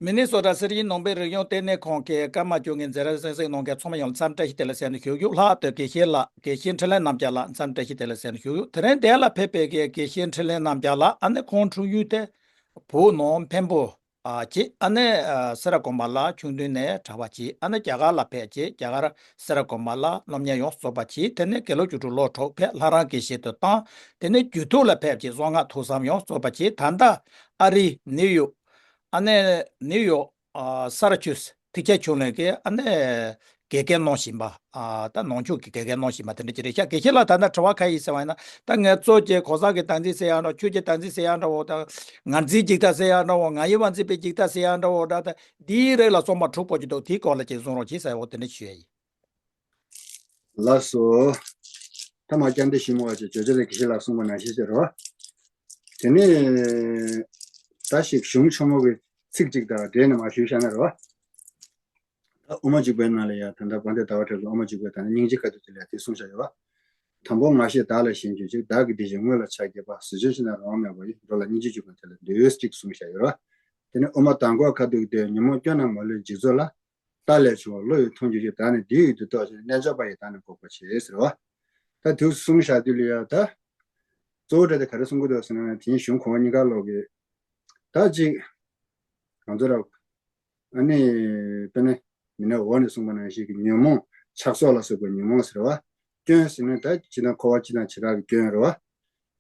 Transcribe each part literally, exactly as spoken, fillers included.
མི་ནི་སོ་ཊ་སེར་ཤིང་ནང་པའི་རིག་གཞུང་ལྟེ་གནས་ཁང་གི་ཀརྨ་སྐྱོ་ངལ་འཛིན་ར་གསན་གཟིགས་གནང་མཁན་ཚང་མ་ཡོངས་ལ་འཚམས་བཀྲ་ཤིས་བདེ་ལེགས་ཟེར་ནས་ཞུ་རྒྱུ། ལྷག་ཏུ་དགེ་བཤེས་ལགས་དགེ་བཤེས་འཕྲིན་ལས་རྣམ་རྒྱལ་ལགས་འཚམས་བཀྲ་ཤིས་བདེ་ལེགས་ཟེར་ནས་ཞུ་རྒྱུ། དེ་རིང་འདིར་ལ་ཕེབས་པའི་དགེ་བཤེས་འཕྲིན་ལས་རྣམ་རྒྱལ་ལགས་ཨ་ནི་ཁོང་འཁྲུངས་ཡུལ་དེ་བོད་ནང་འཕན་པོ། ཨ་ཅེ་ཨ་ནི་ཨ་སེ་ར་དགོན་པ་ལ་ཆུང་དུས་ནས་གྲྭ་པ་བྱས། ཨ་ནི་རྒྱ་གར་ལ་ཕེབས་རྗེས་རྒྱ་གར་སེ་ར་དགོན་པ་ལ་སློབ་གཉེར་ཡང་རྩོམ་པ་བྱས། དེ་ནས་དགེ་ལུགས་བཅུ་དྲུག་ལོ་དྲུག་ཕེབས་ལྷ་རམས་དགེ་བཤེས་དུ་བཏང་། དེ་ནས་རྒྱུད་ཐོག་ལ་ཕེབས་རྗེས་གསང་སྔགས་ཐོས་བསམ་ཡང་རྩོམ་པ་བྱས། ད་ལྟ་ཨ་རིའི་ནིའུ་ཡོག་ཨ་ནི་ནིའུ་ཡོག་ཨ་ས་ར་ཆུ་སི་ཐེག་ཆེན་ཆོས་གླིང་གི་ཨ་ནི་དགེ་རྒན་གནང་བཞིན་པ། ཨ་ད་ནང་ཆོས་ཀྱི་དགེ་རྒན་གནང་བཞིན་པ་དེ་འདྲ་ཅིག་རེད་ཤག་དགེ་བཤེས་ལགས་ད་ལྟ་དྲི་བ་ག་ཡིན་ཟེར་བ་ཡིན་ན། ད་ངལ་རྩོལ་གྱི་གོ་ས་གི་སྟངས་འཛིན་ཟེར་ཡག་འདྲ་བོ། ཆོས་ཀྱི་སྟངས་འཛིན་ཟེར་ཡག་འདྲ་བོ། ད་ངར་འཛིན་འཇིག་ལྟ་ཟེར་ཡག་འདྲ་བོ། ང་ཡིན་པར་འཛིན་པའི་འཇིག་ལྟ་ཟེར་ཡག་འདྲ་བོ། ད་ད་འདིའི་རིགས་ལ་རྩོམ་པ་དྲུག་པོ་ཅིག་འདུག་དེའི་སྐོར་ལ་ཅིག་གསུང་རོགས་གྱིས་ཟེར་བ་དེ་འདྲ་ཞུ་ཡ་ཡིན། ལགས་སོ། ཐ་མ་བསྐྱར་ཟློས་ཞུ་མོ་བ་ཅིག་བརྗོད་བྱ་དེ་དགེ་བཤེས་ལགས་གསུངས་པ་ནང་བཞིན་ཟེར་རོ། དེ་ནས་ད་ཞིག་གཞུང་ཆེན་མོ་གི་ཚིག་ཅིག་དང་འབྲེལ་ནས་མར་ཞུས་བཞག་ན་རོ། ད་དབུ་མ་འཇུག་པའི་ནང་ལ་ཡང་ད་ལྟ་དགོངས་དོན་ཟླ་བ་གྲགས་པའི་དབུ་མ་འཇུག་པའི་ད་ནི་སྙིང་རྗེ་ཁ་ཐུག་དེ་ལ་དེ་གསུངས་བཞག་ཡོད་པ། དང་པོ་ང་ཞེས་བདག་ལ་ཞེན་གྱུར་ཅིག་བདག་གི་དེ་བཞིན་དངོས་ལ་ཕྱག་བགྱིས་པ། གཟུགས་ཅན་ཤིང་དང་རང་དབང་མེད་པ་ཡི། འགྲོ་ལ་སྙིང་རྗེ་འཇུག་པའི་དེ་ལ་འདོད་ཅིག་གསུངས་བཞག་ཡོད་པ། དེ་ནི་དབུ་མ་དང་པོ་ཁ་ཐུག་དེ་ཉོན་མོངས་སྐྱོན་རྣམས་མ་ལུས་འཇིག་ཚོགས་ལ། རྟག་ལས་བྱུང་བ་བློ་ཡི་མཐོང་གྱུར་ཅིག་བདག་ནི་འདི་ཡི་དུས་ཐོག་ཅིག་རྣལ་འབྱོར་པ་ཡི་བདག་ནི་འགོག་པར་བྱེད་ཟེར་བ། ད་དུས་གསུངས་བཞག་དུས་ལ་ཡ་ད། གཙོ་བོ་འདྲ་དེ་ག་རེ་གསུང་གི་འདུག་ཟེར་ན་དེའི་གཞུང་གོང་འོག་གཉིས་ཀ་ལོག་གི། ད་ཅིག་ང་ཚོ་ར། ཨ་ནི། དཔེར་ན། མི་སྣ་འོག་ནས་གསུངས་པ་ནང་བཞིན་གྱི་ཉོན་མོངས་ཆགས་སོགས་ལ་སོགས་པའི་ཉོན་མོངས་ཟེར་བ། སྐྱོན་ཟེར་ན་ད་ཅི་དང་འཁོར་བ་ཅི་དང་བྱེ་བྲག་གི་སྐྱོན་རེད་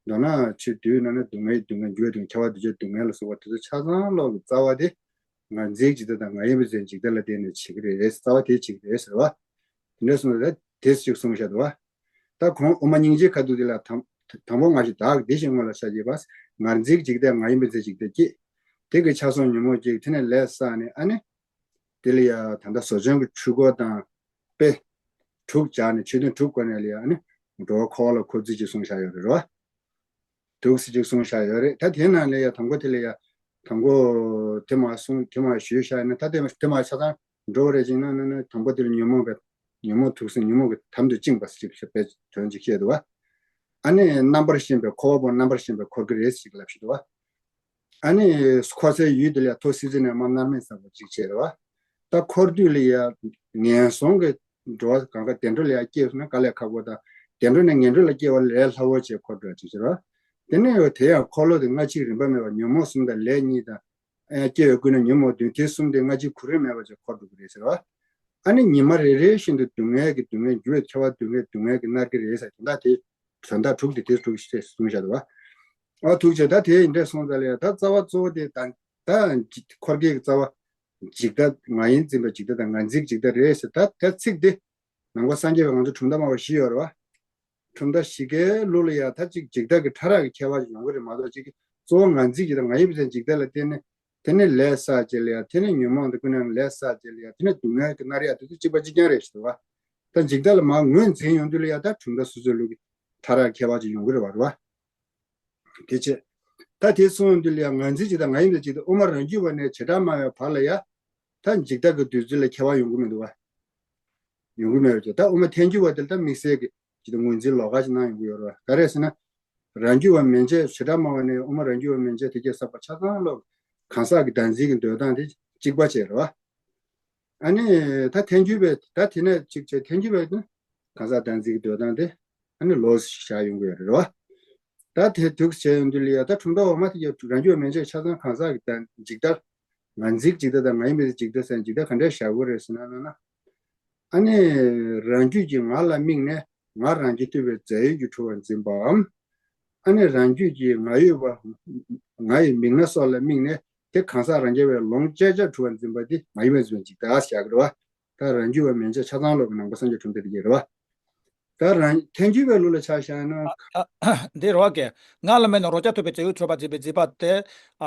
བ། མདོར་ན་ཆོས་སྡུད་ན་ནི་སྡུག་བསྔལ་སྡུག་བསྔལ་འགྱུར་བའི་སྡུག་བསྔལ་ཁྱབ་པ་འདུ་བྱེད་སྡུག་བསྔལ་ལ་སོགས་པ་དེ་ཚོ་ཆ་ཚང་ལོག་གི་རྩ་བ་དེ། ང་འཛིན་འཇིག་ལྟ་དང་ང་ཡིན་པའི་འཛིན་འཇིག་ལྟ་ལ་བརྟེན་ནས་བྱེད་ཀྱི་རེད། རྩ་བ་དེ་བྱེད་ཀྱི་རེད་ཟེར་བ། དེ་འདྲ་གསུངས་ན་ད་དེ་ཅིག་གསུངས་བཞག་འདུག་བ། ད་ཁོང་དབུ་མ་སྙིང་རྗེའི་ཁ་ཐུག་དེ་ལ་དང་དང་པོ་ང་ཞེས་བདག་གི་དེ་བཞིན་དངོས་ལ་ཕྱག་བགྱིས་པ། ངར་འཛིན་འཇིག་ལྟ་ང་ཡིན་པའི་འཛིན་འཇིག་ལྟ་སྐྱེས། དེ་གི་ཆ་སོགས་ཉོན་མོངས་སྐྱེས། དེ་ནས་ལས་བསགས་ནས་ཨ་ནི། དེ་ལ་ཡ་ད་ལྟ་ཟོ་ཆུན་གྱི་འཁྲུལ་འཁོར་དང་། དཔེ། དྲུག་སྦྱར་ནས་ཆོས་དོན་དྲུག་བཀོད་ནས་ལ་ཡ་ཨ་ནི། འགྲོ་བ་འཁོར་བ་ལ་འཁོར་ཚུལ་གྱི་གསུངས་བཞག་ཡོད་རེད་བ། དུག་སེ་ཅིག་གསུངས་བཞག་ཡོད་རེད། ད་དེའི་ནང་ལ་ཡ་དང་པོ་དེ་ལ་ཡ། དང་པོ་དེ་མ་གསུངས་དེ་མ་ཞུས་བཞག་ཡིན་ན་ད་དེ་མ་དེ་མ་ཆ་ཚང་འགྲོ་བ་རེད་ཅིང་ན་ན་ན་དང་པོ་དེ་ལ་ཉོན་མོངས་པའི་ཉོན་མོངས་དུག་སེ་ཉོན་མོངས་ཀྱི་དམ་དུ་བཅིངས་པ་ཞིག་ཞེས་པའི་དོན་ཅིག་བཤད་འདུག་བ། ཨ་ནི་རྣམ་པར་ཤེས་པའི་འཁོར་བ་པོ་རྣམ་པར་ཤེས་པའི་འཁོར་གྱི་རེད་ཞིག་ལབ་ཞིག་འདུག་བ། ཨ་ནི་འཁོར་སའི་ཡུལ་དེ་ལ་ཡ་ཐོག་སྲིད་རྩེ་ནས་མར་མནར་མེད་ཟེར་བ་ཅིག་བྱས་རེད་བ། ད་འཁོར་དུས་ལ་ཡ་ངན་སོང་གི་འགྲོ་བ་གང་ག་བདེ་འགྲོ་ལ་ཡང་སྐྱེས་སོང་ན་དཀའ་ལས་ཁག་པོ་དང་། བདེ་འགྲོ་ནས་ངན་འགྲོ་ལ་སྐྱེ་བ་ལས་སླ་བོ་བྱས་འཁོར་འགྲོ་ཅིག་ཟེར་བ། དེ་ནས་དེ་ཡང་འཁོར་ལོ་དེ་སྔ་ཕྱི་རིམ་པ་མེད་པར་ཉོན་མོངས་གསུམ་དང་ལས་གཉིས་དང་། ཨ་སྐྱེ་བའི་ཀུན་ནས་ཉོན་མོངས་བདུན་དེ་གསུམ་དེ་སྔ་ཕྱི་གོ་རིམ་མེད་པ་བྱས་འཁོར་འགྲོ་གི་རེད་ཟེར་བ། ཨ་ནི་ཉི་མ་རེ་རེ་བཞིན་དུ་སྡུག་བསྔལ་གྱི་སྡུག་བསྔལ་འགྱུར་བའི་ཁྱབ་པ་སྡུག་བསྔལ་སྡུག་བསྔལ་གྱི་མནར་གྱི་རེད་ཟེར་དོན་དག་དེ། དོན་དག་དྲུག་དེ་དེ་དྲུག་ཞེས་གསུངས་བཞག་འདུག་བ། ཨ་ཐུགས་རྗེ་ཆེ། ད་དེ་འདྲས་སོང་ཙང་ལ་ཡ་ད་རྩ་བ་གཙོ་བོ་དེ་ད་ད་འཁོར་སྐྱེས་ཀྱི་རྩ་བ། འཇིག་ལྟ་ང་ཡིན་འཛིན་པའི་འཇིག་ལྟ་དང་ང་འཛིན་གྱི་འཇིག་ལྟ་རེད་ཟེར། ད་ད་ཚིག་འདི་ནང་པ་སངས་རྒྱས་པའི་ང་ཚོ་གྲུབ་མཐའ་སྨྲ་བ་བཞི་ཡོད་རེད་བ། གྲུབ་མཐའ་བཞི་ཀའི་ལུགས་ལ་ཡང་ད་ཅིག་འཇིག་ལྟ་གི་ཕྲ་རགས་ཀྱི་ཁྱད་པར་ཅིག་ཡོང་གི་རེད་མ་གཏོགས་ཅིག་གི་གཙོ་བོ་ང་འཛིན་གྱི་དང་ང་ཡིན་པའི་ཚེ་འཇིག་ལྟ་ལ་བརྟེན་ནས་དེ་ནས་ལས་བསགས་བྱས་ལ་ཡང་དེ་ནས་ཉོན་མོངས་དང་ཀུན་ནས་ལས་བསགས་བྱས་ལ་ཡང་དེ་ནས་སྡུག་བསྔལ་གྱི་མནར་ཡ་དེ་ཚོ་གཅིག་པ་གཅིག་རྐྱང་རེད་ཞེས་བ། ད་འཇིག་ལྟ་ལ་མར་ངོས་འཛིན་ཡོང་དུས་ལ་ཡང་ད་གྲུབ་མཐའ་སོ་སོའི་ལུགས་ཀྱི་ཕྲ་རགས་ཁྱད་པར་ཅིག་ཡོང་གི་རེད་བ། རེད་བ། དེ་བྱས། ད་དེ་གསུངས་དུས་ལ་ཡང་ངར་འཛིན་གྱི་དང་ང་ཡིན་པའི་གཅིག་ཏུ་དབུ་མ་རང་རྒྱུད་པ་ནས་བྱེ་བྲག་སྨྲ་བའི་བར་ལ་ཡ། ད་འཇིག་ལྟ་གི་བདུད་རྩི་ལ་ཁྱད་པར་ཡོང་གི་མི་འདུག་བ། ཡོང་གི་མེད་པ་བྱས། ད་དབུ་མ་ཐལ་འགྱུར་བ་དེ་ལ་ད་དམིགས་བསལ་གྱི་གཅིག་ཏུ་ངོས་འཛིན་ལོགས་ཀ་ཅིག་གནང་ཡོང་གི་ཡོད་རེད་བ། ག་རེ་ཟེར་ན། རང་རྒྱུད་པ་མན་ཆད་བྱེ་བྲག་སྨྲ་བ་ནས་དབུ་མ་རང་རྒྱུད་པ་མན་ཆད་དེ་སྐད་བསགས་པ་ཆ་ཚང་ལོག་གང་ཟག་གི་བདག་འཛིན་གྱི་འདོད་སྟངས་དེ་གཅིག་པ་བྱས་རེད་བ། ཨ་ནི། ད་ཐལ་འགྱུར་བས་ད་དེ་ནས་གཅིག་བྱས་ཐལ་འགྱུར་བས་ནི་གང་ཟག་བདག་འཛིན་གྱི་འདོད་སྟངས་དེ་ཨ་ནི་ལོགས་སུ་བཞག་ཡོང་གི་ཡོད་རེད་བ། ད་དེ་དུས་བྱས་ཡོང་དུས་ལ་ཡ་ད་གྲུབ་མཐའ་འོག་མ་དེ་ཡ་རང་རྒྱུད་མན་ཆད་ཆ་ཚང་གང་ཟག་གི་བདག་འཇིག་ལྟ། ང་འཛིན་འཇིག་ལྟ་དང་ང་ཡིན་པའི་འཇིག་ལྟ་ཟེར་འཇིག་ལྟ་ག་འདྲས་བཞག་དགོས་རེད་ཟེར་ན་ན་ན། ཨ་ནི། རང་རྒྱུད་ཀྱི་ང་ལ་དམིགས་ནས་ང་རང་རྒྱུད་བསྟོད་པའི་རྫས་ཡོད་ཀྱི་གྲུབ་པར་འཛིན་པའམ། ཨ་ནི་རང་རྒྱུད་ཀྱི་ང་ཡོད་པ། ང་ཡི་མིག་རྣ་སོགས་ལ་དམིགས་ནས་དེ་གང་ཟག་རང་རྐྱ་བའི་ལོངས་སྤྱད་བྱར་གྲུབ་པར་འཛིན་པ་དེ་ང་ཡིན་པའི་འཛིན་པ་འཇིག་ལྟ་བཞག་གི་རེད་བ། ད་རང་རྒྱུད་པ་མན་ཆད་ཆ་ཚང་ལོག་གི་ནང་པ་སངས་རྒྱས་གྲུབ་མཐའ་དེ་གྱིས་རེད་བ། ད་རང་ཐལ་འགྱུར་བའི་ལུགས་ལ་ཆ་བཞག་ན། འདི་རེད་བ་གས། ང་ལ་དམིགས་ནས་རང་རྐྱ་ཐུབ་པའི་རྫས་ཡོད་གྲུབ་པར་འཛིན་པའི་འཛིན་པ་དེ།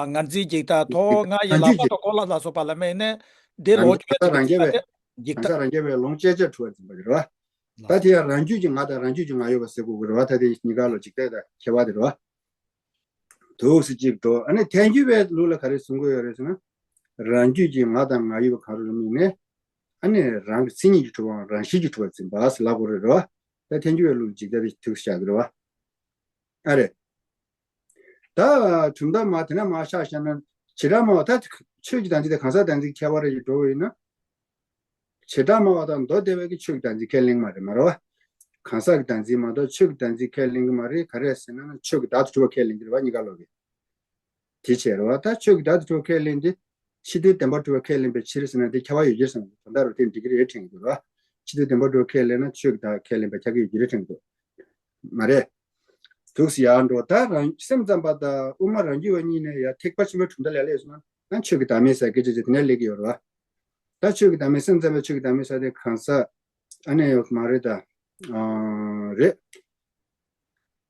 ང་འཛིན་འཇིག་ལྟ་ཐོག་ང་ཡི་ལག་པ་དང་ཀོ་ལག་ལ་སོགས་པ་ལ་དམིགས་ནས་འདི་ལོངས་སྤྱོད་པའི་འཛིན་པ་དེ་འཇིག་ལྟ། གང་ཟག་རང་རྐྱ་བའི་ལོངས་སྤྱད་བྱར་གྲུབ་པར་འཛིན་པ་དེ་རེད་བ། ད་དེ་ཡང་རང་རྒྱུད་ཀྱི་ང་དང་རང་རྒྱུད་ཀྱི་ང་ཡོད་པ་ཟེར་དགོས་ཀྱི་རེད་བ། ད་དེ་གཉིས་ཀ་ལ་འཇིག་ལྟ་དང་ཁྱད་པར་དེ་རེད་བ། དུག་སེ་གཅིག་འགྲོ། ཨ་ནི་ཐལ་འགྱུར་བའི་ལུགས་ལ་ག་རེ་གསུང་གི་ཡོད་རེད་ཟེར་ན། རང་རྒྱུད་ཀྱི་ང་དང་ང་ཡོད་པ་གང་རུང་ལ་དམིགས་ནས། ཨ་ནི་རང་གི་མཚན་ཉིད་ཀྱིས་གྲུབ་པའམ་རང་བཞིན་གྱིས་གྲུབ་པར་འཛིན་པ་ཟེར་ལབ་དགོས་རེད་བ། ད་ཐལ་འགྱུར་བའི་ལུགས་འཇིག་ལྟ་དེ་དུག་སེ་བཞག་གི་རེད་བ། ཨ་རེད། ད་གྲུབ་མཐའ་མ་དེ་ན་མ་ཆ་བཞག་ན། བྱེ་བྲག་སྨྲ་བ་ད་ཆོས་ཀྱི་བདག་འཛིན་དེ་གང་ཟག་བདག་འཛིན་ཁྱད་པར་རེ་ཞིག་འགྲོ་བ་ཡིན་ན། བྱེ་བྲག་སྨྲ་བ་དང་མདོ་སྡེ་པ་གིས་ཆོས་ཀྱི་བདག་འཛིན་ཁས་ལེན་མ་རེད་མ་རེད་བ། གང་ཟག་གི་བདག་འཛིན་མ་གཏོགས་ཆོས་ཀྱི་བདག་འཛིན་ཁས་ལེན་གྱི་མ་རེད། ག་རེ་ཟེར་ན་ཆོས་ཀྱི་བདག་ཏུ་གྲུབ་པ་ཁས་ལེན་གྱི་རེད་བ། གཉིས་ཀ་ལོག་གི། དེ་བྱས་རེད་བ། ད་ཆོས་ཀྱི་བདག་ཏུ་གྲུབ་པ་ཁས་ལེན་དེ་ཕྱི་དོན་བདེན་པར་གྲུབ་པ་ཁས་ལེན་པའི་ཕྱིར་ཟེར་ན་དེ་ཁྱད་པར་ཡོད་ཀྱི་རེད་བསམ་གྱི། དོན་དག་རུ་དེ་འགྲིག་གི་རེད་དྲན་གྱི་འདུག་ར། ཕྱི་དོན་བདེན་པར་གྲུབ་པ་ཁས་ལེན་ན་ཆོས་ཀྱི་བདག་ཁས་ལེན་པ་ཁྱད་ཀྱི་ཡོད་ཀྱི་རེད་དྲན་གྱི་འདུག་མ་རེད། འདུག་སེ་ཡར་འགྲོ། ད་རང་སེམས་ཙམ་པ་དང་དབུ་མ་རང་རྒྱུད་པ་གཉིས་ནས་ཡར་ཐེག་པ་ཆེན་པོའི་གྲུབ་མཐའ་ལ་སླེབས་སོང་ན་ཆོས་ཀྱི་བདག་མེད་ཟེར་སྐད་ཆ་ཅིག་དེ་ནས་སླེབས་ཀྱི་ཡོད་རེད་བ། ད་ཆོས་ཀྱི་བདག་མེད་སེམས་ཙམ་པའི་ཆོས་ཀྱི་བདག་མེད་ཟེར་དེ་གང་ཟག་ཨ་ནི་ཡོད་མ་རེད་ད། ཨ་རེད།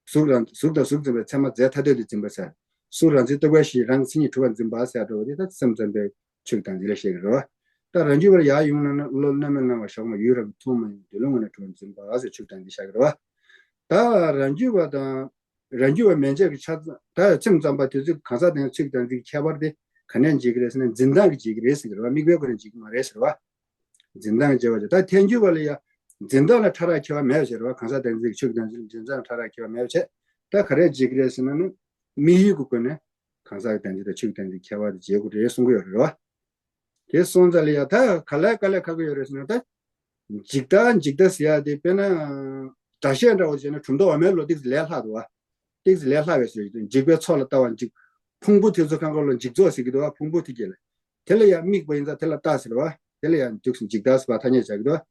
གཟུགས་རང་གཟུགས་དང་གཟུགས་འཛིན་པའི་ཚད་མ་རྫས་ཐ་དད་དུ་འཛིན་པ་ཟེར། གཟུགས་རང་མཚན་རྟོག་པའི་གཞི་རང་མཚན་ཉིད་གྲུབ་པར་འཛིན་པ་ཟེར་འགྲོ་བ་དེ་ད་སེམས་ཙམ་པའི་ཆོས་ཀྱི་བདག་འཛིན་ལ་བཤད་ཀྱི་རེད་བ། ད་རང་རྒྱུད་པར་ཡར་ཡོང་ན་ན་བློ་རྣམ་སྨིན་སྣང་བ་ཞོག་མ་ཡུལ་རབ་ཏུ་མཐོང་མ་ཡིན་འདོད་ལུགས་ངོ་ནས་གྲུབ་པར་འཛིན་པ་ཟེར་ཆོས་ཀྱི་བདག་འཛིན་བཤད་ཀྱི་རེད་བ། ད་རང་རྒྱུད་པ་དང་རང་རྒྱུད་པ་མན་ཆད་ཀྱི་ཆ་ད་སེམས་ཙམ་པ་དེ་ཚོས་གང་ཟག་དང་ཆོས་ཀྱི་བདག་འཛིན་གྱི་ཁྱད་པར་དེ་ག་ནས་འབྱེད་ཀྱི་རེད་ཟེར་ན་འཛིན་སྟངས་ཀྱིས་འབྱེད་ཀྱི་རེད་ཟེར་གྱི་རེད་བ། དམིགས་པའི་སྒོ་ནས་འབྱེད་ཀྱི་མ་རེད་ཟེར་བ། འཛིན་སྟངས་ཀྱི་བྱ་བ་བྱེད། ད་ཐལ་འགྱུར་བ་ལ་ཡང་འཛིན་སྟངས་ལ་ཕྲ་རགས་ཁྱད་པར་མེད་པ་ཟེར་བ། གང་ཟག་བདག་འཛིན་གྱི་ཆོས་ཀྱི་བདག་འཛིན་ལ་འཛིན་སྟངས་ལ་ཕྲ་རགས་ཁྱད་པར་མེད་པ་བྱས། ད་ག་རེ་བྱེད་ཀྱི་རེད་ཟེར་ན་ནི། དམིགས་ཡུལ་གྱི་སྒོ་ནས་གང་ཟག་གི་བདག་འཛིན་དང་ཆོས་ཀྱི་བདག་འཛིན་ཁྱད་པར་དེ་འབྱེད་དགོས་རེད་གསུང་གི་ཡོད་རེད་བ། དེ་སོང་ཙང་ལ་ཡང་ད་ག་ལ་ག་ལ་ཁག་གི་ཡོད་རེད་ཟེར་ན། ད་འཇིག་ལྟ་འཇིག་ལྟ་ཟེར་ཡ་དེ་དཔེར་ན་སྒྲ་བཤད་འདྲ་བོ་བྱས་ན་གྲུབ་མཐའ་འོག་མའི་ལུགས་ཏོག་ཙམ་ལས་སླ་འདུག་བ། ཏོག་ཙམ་ལས་སླ་བས་ཟེར་གྱི་འདུག་འཇིག་པའི་ཚོགས་ལ་ལྟ་བ་འཇིག་ཕུང་པོ་དེ་ཚོ་གང་ག་ལ་འཇིག་ཚོགས་ཟེར་གྱི་འདུག་བ། ཕུང་པོ་དེ་གྱད་ལ། དེ་ལ་ཡང་དམིགས་པ་ཡིན་ཙང་དེ་ལ་ལྟ་ཟེར་བ། དེ་ལ་ཡང་འདུག་སེ་འཇིག་ལྟ་ཟེར་བ་ཐ་སྙད་བྱ་གི་འདུག་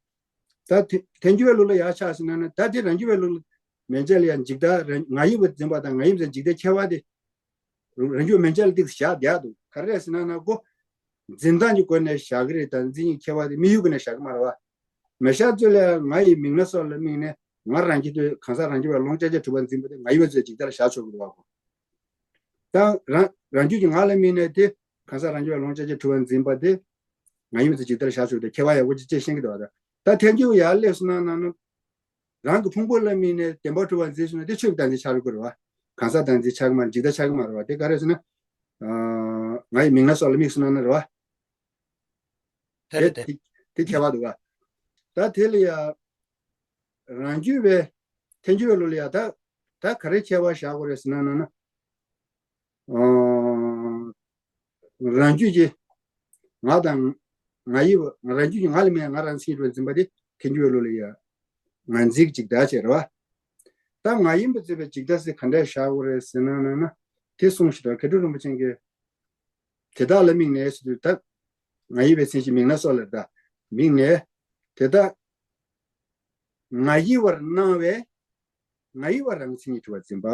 ད་དེ་ཐལ་འགྱུར་བའི་ལུགས་ལ་ཡར་ཆགས་ཟིན་ན་ནི། ད་དེ་རང་རྒྱུད་པའི་ལུགས་ལ་མན་ཆད་ལ་ཡང་འཇིག་ལྟ་རང་ང་ཡིན་པར་འཛིན་པ་དང་ང་ཡིན་པར་འཛིན་འཇིག་ལྟའི་ཁྱད་པར་དེ་རང་རྒྱུད་མན་ཆད་ལ་ཏོག་ཙམ་བཞག་བསྡད་འདུག་ག་རེ་རེད་ཟེར་ན་ན་ཀོ། འཛིན་སྟངས་ཀྱི་སྒོ་ནས་བཞག་གི་རེད། ད་མཚན་ཉིད་ཁྱད་པར་དེ་དམིགས་ཡུལ་སྒོ་ནས་བཞག་གི་མ་རེད་བ། མི་བཞག་ཚོད་ལ་ང་ཡི་མིང་སྣ་སོགས་ལ་དམིགས་ནས་ང་རང་རྒྱུད་དུ་གང་ཟག་རང་རྒྱུད་པ་ལོངས་སྤྱོད་ཅེས་གྲུབ་པར་འཛིན་པ་དེ་ང་ཡིན་པར་འཛིན་འཇིག་ལྟ་ལ་བཞག་ཆོག་གི་རེད་བ་ཀོ། ད་རང་རང་རྒྱུད་ཀྱི་ང་ལ་དམིགས་ནས་དེ་གང་ཟག་རང་རྒྱུད་པ་ལོངས་སྤྱོད་ཅེས་གྲུབ་པར་འཛིན་པ་དེ་ང་ཡིན་པར་འཛིན་འཇིག་ལྟ་ལ་བཞག་ཆོག་གི་རེད། ཁྱད་པར་ཡག་པོ་ཅིག་དཔྱད་ཤེས་ཀྱི་འདུག་བ། ད་ད་ཐལ་འགྱུར་ཡར་སླེབས་སོང་ན་ན་ནི། རང་གི་ཕུང་པོ་ལ་དམིགས་ནས་བདེན་པར་གྲུབ་པར་འཛིན་སོང་ན་དེ་ཆོས་ཀྱི་བདག་འཛིན་ཆགས་ཀྱི་རེད་བ། གང་ཟག་བདག་འཛིན་ཆགས་ཀྱི་མ་རེད། འཇིག་ལྟ་ཆགས་ཀྱི་མ་རེད་བ། དེ་ག་རེ་ཟེར་ན། ཨ། ང་ཡི་མིང་སྣ་སོགས་ལ་དམིགས་སོང་ན་ནི་རེད་བ། དེ་རེད་དེ། དེ་དེ་ཁྱད་པར་འདུག་བ། ད་དེ་ལ་ཡ། རང་རྒྱུད་པའི་ཐལ་འགྱུར་བའི་ལུགས་ལ་ཡ་ད། ད་ག་རེ་ཁྱད་པར་བཞག་དགོས་རེད་ཟེར་ན་ན་ན། ཨ། རང་རྒྱུད་ཀྱི་ང་དང་ང་ཡི་བ། རང་རྒྱུད་ཀྱི་ང་ལ་དམིགས་ང་རང་མཚན་ཉིད་དུ་འཛིན་པ་དེ་ཐལ་འགྱུར་བའི་ལུགས་ལ་ཡ། ང་འཛིན་གྱི་འཇིག་ལྟ་བྱས་རེད་བ། ད་ང་ཡིན་པར་འཛིན་པའི་འཇིག་ལྟ་ཟེར་ག་འདྲ་བཞག་དགོས་རེད་ཟེར་ན་ན་ན། དེ་གསུངས་ཤིག་ད་མཁས་གྲུབ་རིན་པོ་ཆེ་གིས། དེ་དག་ལ་དམིགས་ནས་ཟེར་དུས་ད། ང་ཡི་བའི་མཚན་གཞི་མིང་སྣ་སོགས་ལ་ད། དམིགས་ནས། དེ་དག་ང་ཡི་བར་སྣང་བས། ང་ཡི་བ་རང་མཚན་ཉིད་གྲུབ་པར་འཛིན་པ།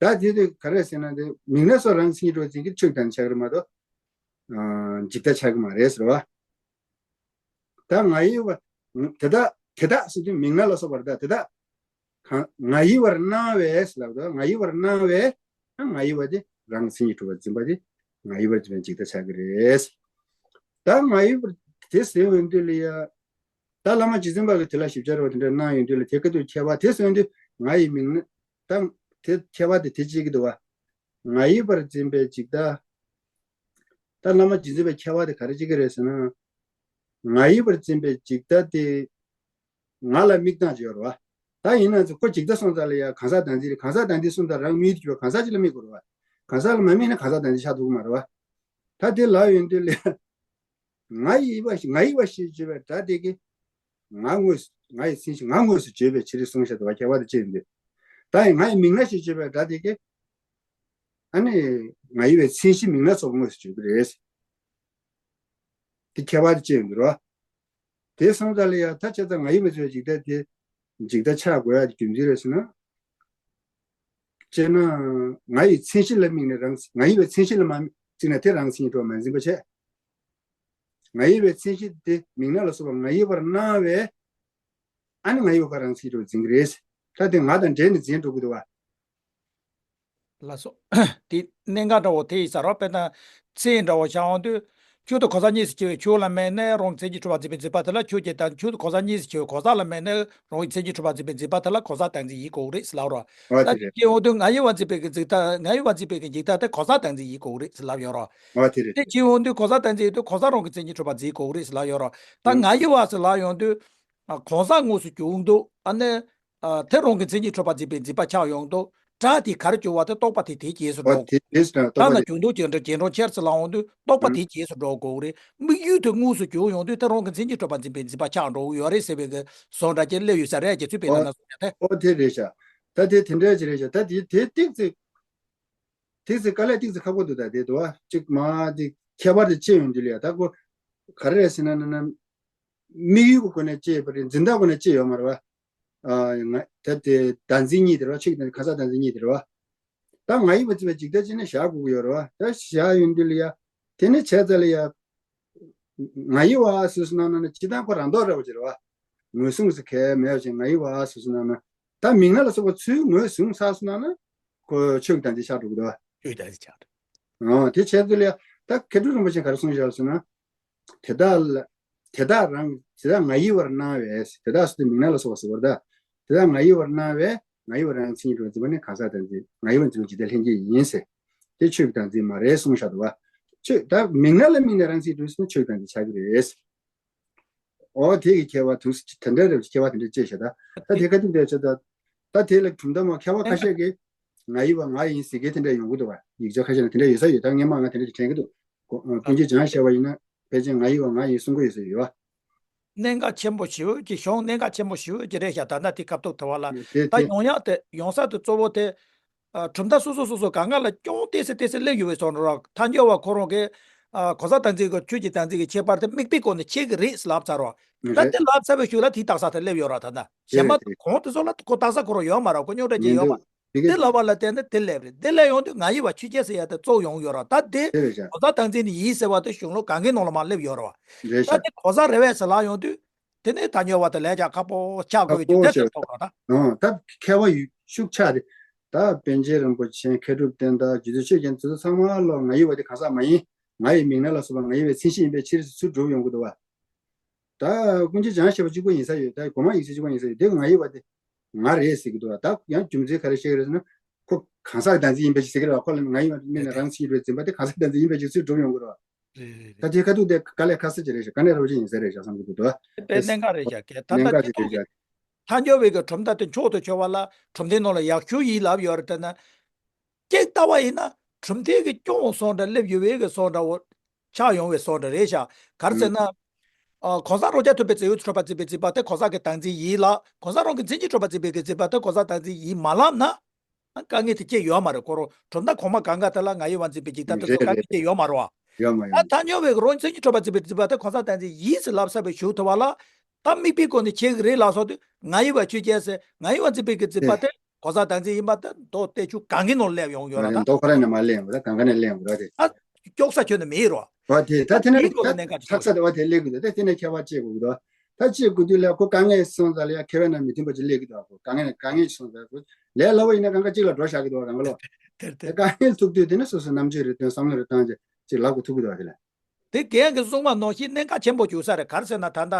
ད་དེ་དུས་ག་རེ་ཟེར་ན་དེ་མིང་སྣ་སོགས་རང་མཚན་ཉིད་གྲུབ་པར་འཛིན་གྱི་ཆོས་ཀྱི་བདག་འཛིན་ཆགས་ཀྱི་རེད་མ་གཏོགས། ཨ། འཇིག་ལྟ་ཆགས་ཀྱི་མ་རེད་ཟེར་བ། ད་ང་ཡི་བ། དེ་དག་དེ་དག་ཟེར་དུས་མིང་སྣ་ལ་སོགས་པ་རེད། ད་དེ་དག་གང་ང་ཡི་བར་སྣང་བས་ལབ་དུས་ང་ཡི་བར་སྣང་བས། ང་ཡི་བ་དེ་རང་མཚན་ཉིད་གྲུབ་པར་འཛིན་པ་དེ་ང་ཡི་བར་འཛིན་པའི་འཇིག་ལྟ་ཆགས་ཀྱི་རེད། ད་ང་ཡི་བར་དེ་ཟེར་ཡོང་དུས་ལ་ཡ། ད་བླ་མ་རྗེ་བཙུན་པ་གིས་དེ་ལ་ཞིབ་ཆ་རེ་བ་དེ་འདྲ་གནང་ཡོང་དུས་ལ་དེ་ག་དུས་ཁྱད་པར་དེ་ཟེར་ཡོང་དུས་ང་ཡི་མིང་ནི། ད་དེ་ཁྱད་པར་དེ་དེ་གཅིག་གི་འདུག་བ། ང་ཡི་བར་འཛིན་པའི་འཇིག་ལྟ། ད་བླ་མ་རྗེ་བཙུན་པའི་ཁྱད་པར་དེ་ག་རེ་གཅིག་གི་རེད་ཟེར་ན། ང་ཡི་བར་འཛིན་པའི་འཇིག་ལྟ་དེ། ང་ལ་དམིགས་སྟངས་ཅིག་ཡོད་རེད་བ། ད་ཡིན་ན་ཚེ་ཁོ་འཇིག་ལྟ་སོང་ཙང་ལ་ཡ་གང་ཟག་བདག་འཛིན་རེད། གང་ཟག་བདག་འཛིན་སོང་ཙང་རང་མི་ཡུལ་གྱི་བ་གང་ཟག་ཅིག་ལ་དམིགས་དགོས་རེད་བ། གང་ཟག་ལ་མ་དམིགས་ན་གང་ཟག་བདག་འཛིན་ཆགས་ཐུབ་ཀྱི་མ་རེད་བ། ད་དེ་ལབ་ཡོང་དུས་ལ་ཡ། ང་ཡི་བ་ཞེས་ང་ཡི་བ་ཞེས་བརྗོད་པའི་སྒྲ་དེ་གིས། ང་དངོས་སུ་ང་ཡི་མཚན་གཞི་ང་དངོས་སུ་བརྗོད་པའི་ཕྱིར་གསུངས་ཤག་འདུག་བ། ཁྱད་པར་དེ་ཅི་ཡིན་དུས། ད་ཡིན་ང་ཡི་མིང་སྣ་ཞེས་བརྗོད་པའི་སྒྲ་དེ་གིས། ཨ་ནི། ང་ཡི་བའི་མཚན་གཞི་མིང་སྣ་ཚོགས་པ་དངོས་སུ་བརྗོད་ཀྱི་རེད། དེ་ཁྱད་པར་དེ་ཅི་ཡིན་དུས་རོ། དེ་སོང་ཙང་ལ་ཡ་ད་བྱས་ཙང་ང་ཡི་མི་ཚོའི་འཇིག་ལྟ་དེ། འཇིག་ལྟ་ཆགས་དགོས་ཡ་དེ་རྒྱུ་མཚན་རེད་ཟེར་ན། བྱས་ན། ང་ཡི་མཚན་གཞི་ལ་དམིགས་ནས་རང་ང་ཡི་བའི་མཚན་གཞི་ལ་མ་བརྩིས་ན་དེ་རང་མཚན་ཉིད་གྲུབ་པར་མ་འཛིན་པ་བྱས། ང་ཡི་བའི་མཚན་གཞི་དེ་མིང་སྣ་ལ་སོགས་པ་ང་ཡི་བར་སྣང་བས། ཨ་ནི་ང་ཡི་བ་ག་རང་མཚན་ཉིད་གྲུབ་པར་འཛིན་གྱི་རེད། ད་དེ་ང་དང་འབྲེལ་ནས་འཛིན་འགྲོ་གི་འདུག་བ། ལགས་སོ། དེ་གནད་འགག་འདྲ་བོ་དེ་ཡིན་ས་རོ། དཔེར་ན། མཚན་འདྲ་བོ་བཞག་འོང་དུས། ཁྱོད་དང་གང་ཟག་གཉིས་སུ་སྐྱེ་བའི་ཁྱོད་ལ་དམིགས་ནས་རང་གི་མཚན་གཞི་གྲུབ་པར་འཛིན་པའི་འཛིན་པ་དེ་ལ་ཁྱོད་ཀྱི་དང་ཁྱོད་དང་གང་ཟག་གཉིས་སུ་སྐྱེ་བའི་གང་ཟག་ལ་དམིགས་ནས་རང་གི་མཚན་གཞི་གྲུབ་པར་འཛིན་པའི་འཛིན་པ་དེ་ལ་གང་ཟག་བདག་འཛིན་ཡིན་དགོས་རེད་ཟེར་ལབ་རོ། ཨོ་ད་དེ་དེ་རེད། སྐྱེ་འོང་དུས་ང་ཡི་བ་འཛིན་པའི་གི་འཛིན་སྟངས་ང་ཡི་བ་འཛིན་པའི་གི་འཇིག་ལྟ་དེ་གང་ཟག་བདག་འཛིན་ཡིན་དགོས་རེད་ཟེར་ལབ་ཡོད་རོ། ཨོ་དེ་རེད། དེ་སྐྱེ་འོང་དུས་གང་ཟག་བདག་འཛིན་ཡིན་དུས་གང་ཟག་རང་གི་མཚན་གཞི་གྲུབ་པར་འཛིན་དགོས་རེད་ཟེར་ལབ་ཡོད་རོ། ད་ང་ཡི་བ་ཟེར་ལབ་ཡོང་དུས། གང་ཟག་དངོས་སུ་གྱུར་འདུག་ཨ་ནི། དེ་རང་གི་མཚན་གཞི་གྲུབ་པར་འཛིན་པའི་འཛིན་པ་ཆགས་ཡོང་དུས། སྒྲ་དེ་ག་རེ་བྱུང་བ་དེ་རྟོག་པ་དེ་དེའི་རྗེས་སུ་འགྲོ་དགོས། ད་ན་རྒྱུ་འདོད་ཀྱི་འདྲ་རྗེས་འགྲོ་ཁྱེར་ཚུལ་ལ་འོང་དུས་རྟོག་པ་དེའི་རྗེས་སུ་འགྲོ་དགོས་རེད། དམིགས་ཡུལ་དེ་དངོས་སུ་བྱུང་ཡོང་དུས་དེ་རང་གི་མཚན་ཉིད་གྲུབ་པ་འཛིན་པའི་འཛིན་པ་ཆགས་འགྲོ་གི་ཡོད་རེད་ཟེར་བའི་གི་བཟོ་འདྲ་ཅིག་སླེབས་ཡོད་ས་རེད། རྗེ་བཙུན་པས་ན་ན་གསུངས་ཡ་དེ། ཨོ་དེ་རེད་ཤག་ད་དེ་དེ་འདྲ་ཅིག་རེད་ཤག་ད་དེ་དེ་ཏིག་ཙི་ཏིག་ཙི་དཀའ་ལས་ཏིག་ཙི་ཁག་པོ་འདུག་ད་དེ་འདུག་བ་གཅིག་མ་དེ་ཁྱད་པར་དེ་ཅི་ཡོང་དུས་ལ་ཡ་ད་ཁོ་ག་རེ་རེད་ཟེར་ན་ན་ན་དམིགས་ཡུལ་གྱི་སྒོ་ནས་ཅི་ཡོད་པ་རེད། འཛིན་སྟངས་སྒོ་ནས་ཅི་ཡོད་མ་རེད་བ། ཨ་ང་ད་དེ་བདག་འཛིན་གཉིས་དེ་རེད་བ། ཆོས་ཀྱི་བདག་འཛིན་གང་ཟག་བདག་འཛིན་གཉིས་དེ་རེད་བ། ད་ང་ཡི་བ་ཚིག་པའི་འཇིག་ལྟ་ཅི་ནས་བཞག་དགོས་ཀྱི་ཡོད་རེད་བ། ད་བཞག་ཡོང་དུས་ལ་ཡ། དེ་ནས་བྱས་ཙང་ལ་ཡ། ང་ཡི་བ་སུ་སུ་ན་ན་ན་སྤྱི་བཏང་ཁོ་རང་ཐོག་རེད་བ་ཅི་རེད་བ། ངོས་བཟུང་སུ་གལ་མེད་བ་ཅིག་ང་ཡི་བ་སུ་སུ་ན་ན། ད་མིང་ན་ལ་སོགས་པ་ཚུལ་ངོས་བཟུང་ས་སུ་ན་ན། ཁོ་ཆོས་ཀྱི་བདག་འཛིན་ཆགས་འགྲོ་གི་འདུག་བ། ཆོས་ཀྱི་བདག་འཛིན་ཆགས་འགྲོ། ཨོ་དེ་བྱས་ཙང་ལ་ཡ། ད་མཁས་གྲུབ་རིན་པོ་ཆེ་ག་རེ་གསུངས་བཞག་ཟེར་ན། དེ་དག་ལ། དེ་དག་རང་དེ་དག་ང་ཡི་བར་སྣང་བས། དེ་དག་སུ་དེ་མིང་ན་ལ་སོགས་པ་ཟེར་བར་ད། དེ་དག་ང་ཡི་བར་སྣང་བས་ང་ཡི་བ་རང་མཚན་ཉིད་གྲུབ་པ་འཛིན་པ་ནི་གང་ཟག་བདག་འཛིན། ང་ཡི་བ་འཛིན་པ་འཇིག་ལྟའི་ལྷན་སྐྱེས་ཡིན་ཟེར། དེ་ཆོས་ཀྱི་བདག་འཛིན་མ་རེད་གསུངས་བཞག་འདུག་བ། ཆོས་ད་མིང་ན་ལ་དམིགས་ནས་རང་མཚན་གྲུབ་ཟེར་ན་ཆོས་ཀྱི་བདག་འཛིན་ཆགས་ཀྱི་རེད། ཨོ་དེ་གི་ཁྱད་པར་དུ་དེ་འདྲ་རེད། ཁྱད་པར་དེ་འདྲ་བཅད་བཞག་ད། ད་དེ་ཁ་ཐུག་དེ་བྱས་ད། ད་དེ་ལ་གྲུབ་མཐའ་མ་མཁས་པ་ཁ་ཤས་ཀྱིས་ང་ཡི་བ་ང་ཡིན་ཟེར་མཁན་དེ་འདྲ་ཡོང་གི་འདུག་བ། ཡིག་ཆ་ཁ་ཤས་ན་དེ་འདྲ་ཡོད་ས་ཡོད། ད་ངས་མ་ང་དེ་འདྲ་ཅིག་དྲན་གྱི་འདུག་ཀུན་མཁྱེན་འཇམ་དབྱངས་བཞད་པ་ཡིན་ན་ཕལ་ཆེར་ང་ཡི་བ་ང་ཡིན་གསུང་གི་ཡོད་ས་ཡོད་བ། གནད་འགག་ཆེན་པོ་ཞེ་པོ་ཅིག་བྱུང་། གནད་འགག་ཆེན་པོ་ཞེ་པོ་ཅིག་རེད་ཤག་ད་ལྟ་དེ་སྐབས་ཐོག་དེ་བ་ལ། དེ་ད་དེ་ཡོང་ཡག་དེ་ཡོང་ས་དེ་གཙོ་བོ་དེ། ཨ་གྲུབ་མཐའ་སོ་སོ་སོ་སོ་གང་ག་ལ་ཀྱང་ཏོག་ཙམ་ཏོག་ཙམ་སླེབས་ཡོད་པའི་བཟོ་འདྲ་རོ། ཐལ་འགྱུར་བ་ཁོ་རང་གིས་ཨ་གང་ཟག་བདག་འཛིན་གྱི་ཆོས་ཀྱི་བདག་འཛིན་གྱི་ཁྱད་པར་དེ་དམིགས་པའི་སྒོ་ནས་ཕྱེ་གི་རེད་ཟེར་ལབ་ཚར་རོ། ད་རེད་དེ་ལབ་ཚར་བའི་གཞུག་ལ་དེའི་རྟགས་ད་སླེབས་ཡོད་ར། ད་ལྟ་གཞན་པ་གང་དེ་ཚོ་ལ་ཁོ་རྟགས་ཁོ་རང་ཡོད་མ་ར། ཁོ་རྙོག་དྲ་ཅན་ཡོད་མ་ར། དེ་ལབ་པ་ལ་བརྟེན་ནས་དེ་སླེབས་རེད། དེ་སླེབས་ཡོང་དུས་ང་ཡི་བ་ཆོས་ཅན་ཟེར་ཡ་དེ་གཙོ་ཡོང་ཡོད་ར། ད་དེ་གང་ཟག་བདག་འཛིན་ནི་ཡིན་ཟེར་བ་དེ་གཞུང་ལུགས་གང་གའི་ནང་ལ་མར་སླེབས་ཡོད་ར་བ། ད་དེ་གང་ཟག་རེད་བས་ཟེར་ལབ་ཡོང་དུས། དེ་ནས་ཐལ་འགྱུར་བ་དེ་ལས་ཀྱང་ཁག་པོ་ཆགས་དགོས་ཀྱི་འདུག་དེ་ལྟར་ཐོག་ར་ད། ཨང་། ད་ཁྱད་པར་ཡོད་ཤུགས་ཆགས་རེད། ད་པཎ་ཆེན་རིན་པོ་ཆེ་མཁས་གྲུབ་བསྟན་དར་རྗེ་བཙུན་ཆོས་རྒྱན་དེ་ཚོ་ཚང་མ་ལོ་ང་ཡི་བ་དེ་གང་ཟག་མ་ཡིན། ང་ཡི་མིང་ན་ལ་སོགས་པ་ང་ཡི་བའི་མཚན་གཞི་ཡིན་པའི་ཕྱིར་ཚུར་སྒྲུབ་ཡོང་གི་འདུག་བ། ད་ཀུན་མཁྱེན་འཇམ་དབྱངས་བཞད་པ་གཅིག་པོ་ཡིན་ས་ཡོད། ད་གོང་མ་ཡིག་ཚད་གཅིག་པོ་ཡིན་ས་ཡོད། དེ་ང་ཡི་བ་དེ་ང་རེད་ཟེར་གི་འདུག་བ། ད་ཡང་རྒྱུ་མཚན་ག་རེ་བཤད་ཀྱི་རེད་ཟེར་ན། ཁོ་གང་ཟག་གི་བདག་འཛིན་ཡིན་པའི་ཕྱིར་ཟེར་གི་རེད་བ། ཁོ་ལ་ང་ཡི་བ་དམིགས་ནས་རང་མཚན་ཉིད་དུ་འཛིན་པ་དེ་གང་ཟག་གི་བདག་འཛིན་ཡིན་པའི་ཕྱིར་ཚུར་སྒྲུབ་ཡོང་གི་རེད་བ། རེད་རེད་ད་རེད། དེ་ཁ་ཐུག་དེ་དཀའ་ལས་ཁག་ས་ཅིག་རེད་ཤག་དཀའ་གནད་རོ་ཅིག་ཡིན་ས་རེད་ཤག་བསམ་གྱི་འདུག་ད། དེ་དཔེ་གནད་འགག་རེད་ཤག་ད་གནད་ལྟ་འགག་དེ་ཅིག་ཐོག་རེད་གི་ཤག་ཐལ་འགྱུར་བའི་གི་གྲུབ་མཐའ་དེ་མཆོག་ཏུ་གྱུར་པ་ལ་གྲུབ་མཐའི་ནང་ལ་ཡག་ཤོས་ཡིན་ལབ་ཡོད་རེད། དེ་ན་ཅིག་ལྟ་བ་ཡིན་ན་གྲུབ་མཐའི་གི་སྐྱོང་བཟོ་འདྲ་སླེབས་ཡོད་པའི་གི་བཟོ་འདྲ་བོ་ཆགས་ཡོང་བའི་བཟོ་འདྲ་རེད་ཤག་ག་རེ་ཟེར་ན། ཨ་གང་ཟག་རང་རྐྱ་ཐུབ་པའི་རྩལ་ཡུལ་གྲུབ་པ་འཛིན་པའི་འཛིན་པ་དེ་གང་ཟག་གི་བདག་འཛིན་ཡིན་ལབ། གང་ཟག་རང་གི་མཚན་ཉིད་གྲུབ་པ་འཛིན་པའི་གི་འཛིན་པ་དེ་གང་ཟག་བདག་འཛིན་ཡིན་མ་ལབ་ན། དཀའ་ངལ་དེ་སྐྱེ་ཡོད་མ་རེད། ཁོ་རང་གྲུབ་མཐའ་གོང་མ་གང་ག་དེ་ལ་ང་ཡི་བ་འཛིན་པའི་འཇིག་ལྟ་དེ་ཚོ་རེད་དཀའ་ངལ་རེད། སྐྱེ་ཡོད་མ་རེད་བ། ཡོད་མ་ཡོད་ད་མ་ཐལ་འགྱུར་བའི་རང་མཚན་ཉིད་གྲུབ་པ་འཛིན་པའི་འཛིན་པ་དེ་གང་ཟག་བདག་འཛིན་ཡིན་ཟེར་ལབ་ཚར་བའི་གཞུག་དེ་བ་ལ། ད་དམིགས་པའི་སྒོ་ནས་ཁྱེད་ཀྱི་རེད་ལབ་སོང་དུས་ང་ཡི་བ་ཆོས་ཅན་ཟེར། ང་ཡི་བ་འཛིན་པའི་གི་འཛིན་པ་དེ་གང་ཟག་བདག་འཛིན་ཡིན་པ་དེ་མདོ་སྡེ་མཆོག་གང་གི་ནང་སླེབས་ཡོང་ཡོད་ར་ད། མདོ་ཁོ་ར་ནས་མ་སླེབས་ཡོང་ར། གང་ག་ནས་སླེབས་ཡོང་ར་དེ། ད་སྐྱོག་ས་ཁྱོན་ནས་མེད་རོ། ཨོ་དེ་ད་དེ་ནས་དེའི་སྐོར་ལ་གནད་འགག་ཅིག་ཐག་ཆོད་ས་དེ་བ་དེ་སླེབས་དགོས་འདུག་ད་དེ་ནས་ཁྱད་པར་བཅད་དགོས་འདུག་ད་བཅད་དགོས་དུས་ལ་ཁོ་དཀའ་ངལ་སོང་ཙང་ལ་ཡ་ཁེ་བའི་ནང་མི་མཐུན་པ་ཅིག་སླེབས་ཀྱི་འདུག་ཁོ་དཀའ་ངལ་དཀའ་ངལ་ཅིག་སོང་ཙང་ཁོ་ལས་སླ་བོ་ཡིན་ན་གང་ག་གཅིག་ལ་འགྲོ་བཞག་གི་འདུག་གང་ག་ལོ། དེ་དེ་དེ་དཀའ་ངལ་ཐུག་དུས་དེ་ནས་སོ་སོའི་རྣམ་དཔྱོད་རེ་བཏོན་བསམ་བློ་རེ་བཏང་ཅིག་ཅིག་ལབ་དགོས་ཐུག་གི་འདུག་དེ་ལ། དེ་རྒན་གྱིས་གསུངས་པ་ནང་བཞིན་གནད་འགག་ཆེན་པོ་བྱུང་ས་རེད། ག་རེ་ཟེར་ན་ད་ལྟ་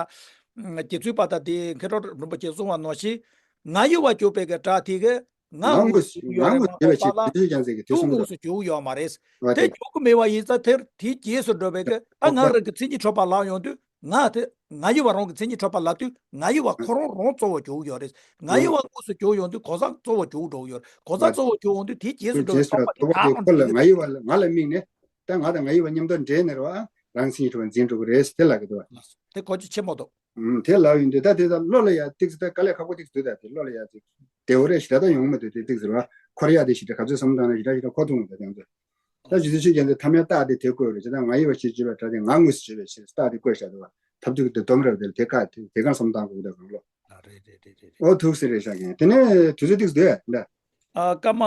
རྗེ་བཙུན་པ་དང་དེ་མཁས་གྲུབ་རིན་པོ་ཆེས་གསུངས་པ་ནང་བཞིན་ང་ཡི་བ་གྱུར་པའི་གི་སྒྲ་དེ་གི་ང་ང་དངོས་དངོས་སུ་སུ་ཡོད་རེད་ང་དངོས་སུ་བསྒྱུར་བའི་ཕྱིར་དུ་ཆོས་ཀྱང་ཟེར་གི་དུས་གསུམ་དུ་དངོས་སུ་གྱུར་ཡོད་མ་རེད། བ་དེ་དེ་གྱུར་གི་མེད་པ་ཡིན་ཙང་དེར་དེའི་རྗེས་སུ་འགྲོ་བའི་གི་ད་ང་རང་གི་མཚན་ཉིད་གྲུབ་པ་ལབ་ཡོང་དུས་ང་དེ་ང་ཡི་བ་རང་གི་མཚན་ཉིད་གྲུབ་པ་ལབ་དུས་ང་ཡི་བ་ཁོ་རང་རང་གཙོ་བོ་གྱུར་ཡོད་རེད། ང་ཡི་བ་དངོས་སུ་གྱུར་ཡོང་དུས་གང་ཟག་གཙོ་བོ་གྱུར་འགྲོ་གི་ཡོད་རེད། གང་ཟག་གཙོ་བོ་གྱུར་ཡོང་དུས་དེའི་རྗེས་སུ་འགྲོ་བའི་རྗེས་སུ་རྟོག་པ་དེ་རྟོག་པ་དེ་ཁོ་ལ་ང་ཡི་བ་ལ་ང་ལ་དམིགས་ནས། ད་ང་དང་ང་ཡི་བ་མཉམ་དུ་འདྲེས་ནས་རེད་བ། རང་མཚན་ཉིད་གྲུབ་པ་འཛིན་འགྲོ་གི་རེད་ཟེར་དེ་ལབ་ཀྱི་འདུག་བ། དེ་གོ་རྒྱུ་ཆེན་པོ་འདུག་ཨུམ། དེ་ལབ་ཡོང་དུས་ད་དེ་ད་བློ་ལ་ཡ་ཏིག་ཙི་ད་དཀའ་ལས་ཁག་པོ་ཏིག་ཙི་འདུག་ད་དེ་བློ་ལ་ཡ་ཏིག་བདེ་བོ་རེ་ཞེ་དྲག་ད་ཡོང་མི་འདུག་དེ་ཏིག་ཙི་རེད་བ། འཁོར་ཡ་དེ་ཞེ་དྲག་ག་ཚོད་བསམ་བློ་བཏང་ན་ཞེ་དྲག་ཞེ་དྲག་འཁོར་ཐུབ་མི་འདུག་དེང་ཚོད། ད་རྗེ་བཙུན་ཆོས་རྒྱན་དེ་ཐ་མའི་རྟགས་དེ་དེ་བཀོད་རེད། ཇི་ལྟར་ང་ཡི་བ་ཞེས་བརྗོད་པའི་སྒྲ་དེ་ང་དངོས་སུ་བརྗོད་པའི་ཕྱིར་རྟགས་དེ་བཀོད་བཞག་འདུག་བ། ཐབས་སྡུག་དེ་སྡོམ་རབ་དེ་ལ་དེ་ཀ་དེ་དེ་ག་བསམ་བཏང་དགོས་འདུག་གང་ལོ། ཨ་རེད་རེད་རེད་རེད་རེད། ཨོ་ཐུགས་སྲས་རེད་ཤག་གན། དེ་ནས་དུས་ཚོད་ཏིག་ཙི་འདུག་ད། ཨ་སྐར་མ།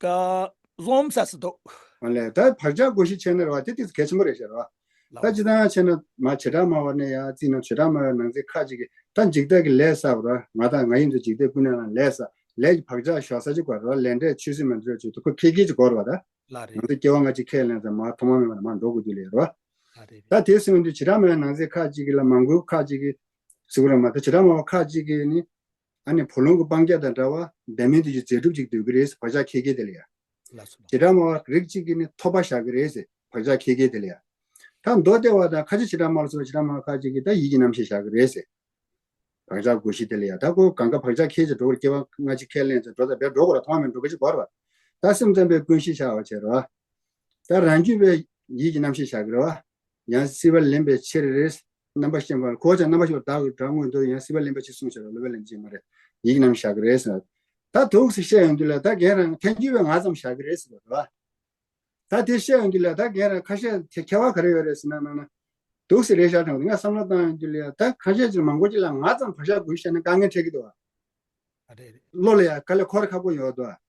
ཀ་རྫོང་ས་སི་ཏོ། ཨ་ལས་ད་བག་ཆགས་བགོ་གཞི་ཆེ་ན་རེད་བ་དེ་ཏིག་ཙི་གལ་ཆེན་པོ་རེད་ཤག་རེད་བ། ལགས། ད་སྤྱིར་བཏང་བྱས་ན་མ་བྱེ་བྲག་སྨྲ་བ་ནས་ཡང་རྩིས་ན་བྱེ་བྲག་སྨྲ་བའི་ནང་ཚན་ཁ་ཅིག་གིས་ད་འཇིག་ལྟ་གི་ལས་བསགས་པ་རེད་བ། ང་དང་ང་ཡིན་ཚོ་འཇིག་ལྟའི་ཀུན་ནས་ལ་ལས་བསགས་ལས་ཀྱི་བག་ཆགས་ཞོག་ས་ཅིག་གོ་རེད་བ། ལས་འབྲས་ཆོས་སྲིད་མ་འདྲ་ཅིག་ཏུ་ཁོ་ཁེ་ཁེ་ཅིག་གོ་རེད་བ་ད། ལགས་རེད། ང་ཚོ་སྐྱེ་བ་སྔ་ཕྱི་ཁས་ལེན་ཙང་མ་ཐོག་མ་མེད་པ་ནས་མ་འགྲོ་དགོས་དུས་ལས་རེད་བ། ལགས་རེད་རེད། ད་དེ་སོང་དུས་བྱེ་བྲག་སྨྲ་བའི་ནང་ཚན་ཁ་ཅིག་གིས་ལ་མང་པོ་ཁ་ཅིག་གིས་ཟེར་གོ་རེད་མ་གཏོགས་བྱེ་བྲག་སྨྲ་བ་ཁ་ཅིག་གིས་ནི། ཨ་ནི་བུ་ལོན་གྱི་སྤང་བྱ་དང་འདྲ་བ་བདག་མེད་འདོད་ཀྱི་རྫས་སྒྲུབ་ཅིག་འདོད་ཀྱི་རེད་ཟེར་བག་ཆགས་ཁེ་ཁེ་དེ་ལ་ཡ། ལགས་སོ། བྱེ་བྲག་སྨྲ་བ་རིགས་གཅིག་གིས་ནི་ཐོབ་པ་བཞག་གི་རེད་ཟེར་བག་ཆགས་ཁེ་ཁེ་དེ་ལ་ཡ། ད་མདོ་སྡེ་པ་དང་ཁ་ཆེ་བྱེ་བྲག་སྨྲ་བ་སོགས་བྱེ་བྲག་སྨྲ་བ་ཁ་ཅིག་གིས་ད་ཡིད་ཀྱི་རྣམ་ཤེས་བཞག་གི་རེད་ཟེར། བག་ཆགས་བསྒོ་གཞི་དེ་ལ་ཡ། ད་ཁོ་གང་ག་བག་ཆགས་ཁྱེར་ཅིག་འགྲོ་བར་སྐྱེ་བ་སྔ་ཕྱི་ཁས་ལེན་ཚེ་འགྲོ་ད་བས་འགྲོ་དགོས་ར། མཐོང་བ་མེད་འགྲོ་གི་ཅིག་གོ་ར་བ། ད་སེམས་ཙམ་པའི་ཀུན་གཞི་བཞག་པ་བྱས་ར་བ། ད་རང་རྒྱུད་པའི་ཡིད་ཀྱི་རྣམ་ཤེས་བཞག་གི་ར་བ། ཡང་སྲིད་པ་ལེན་པའི་ཕྱིར་རེད། རྣམ་པ་ཤེས་པ་གོ་བྱ་རྣམ་པ་ཤེས་པ་བདག་གི་དགྲ་དངོས་དོ། ཡང་སྲིད་པ་ལེན་པའི་ཕྱིར་གསུངས་བྱས་ར། ལོག་པས་ལེན་ཅིག་མ་རེད། ཡིད་ཀྱི་རྣམ་ཤེས་བཞག་གི་རེད་ཟེར། ད་དུག་སེ་བཤད་ཡོང་དུས་ལ་ད་རྒན་རང་ཐལ་འགྱུར་བའི་ང་ཙམ་བཞག་གི་རེད་ཟེར་བ་རེད་བ། ད་དེ་བཤད་ཡོང་དུས་ལ་ད་རྒན་རང་ཁ་ཤས་དེ་ཁྱད་པར་ག་རེ་ཡོད་རེད་ཟེར་ན་ནང་ན། དུག་སེ་རེད་བཞག་དང་ང་བསམ་བློ་བཏང་ཡོང་དུས་ལ་ད་ཁ་ཤས་ཅིག་མང་པོ་ཅིག་ལ་ང་ཙམ་བག་ཆགས་བསྒོ་གཞི་བྱས་ན་དཀའ་ངལ་འཕྲད་ཀྱི་འདུག་བ། ཨ་རེད་རེད། བློ་ལ་ཡང་དཀའ་ལས་འཁོར་ཁག་པོ་ཡོད་འདུག་བ།